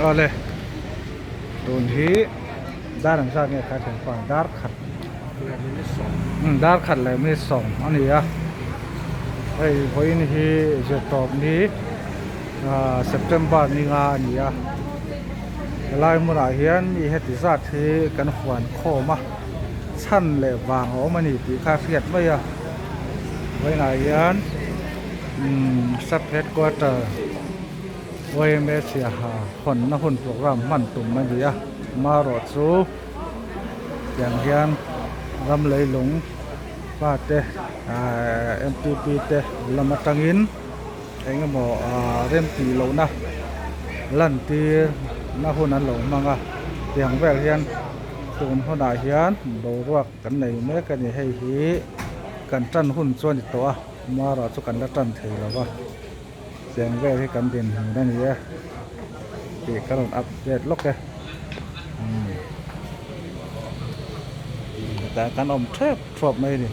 Awle tun hi dar ang zat nge kha thianpa dar khat dar khat leh minute sawm a ni a hei vawiin hi zirtawp ni ah September ni nga a ni a helai hmunah hian mi heti zat hi kan huan khawm a chhan leh vang a awm a ni tih kha a hriat mai a vawiinah hian umm sub headquarter yma siaha hawnna hun program hman tum a ni a amaherawhchu tiang hian ram leilung pa te ahh M T P te lam atangin eng emaw ahh rem tih lohna lantir na hun an lo hmang a tiang vel hian tun hunah hian boruak kan nei mek a ni hei hi kan tan hun chu a ni tawh a mara chu kan la tan thei lo va tiang vel hi kan dinhmun a ni e tih ka rawn update lawk e umm hetah kan awm thep thuap mai a ni.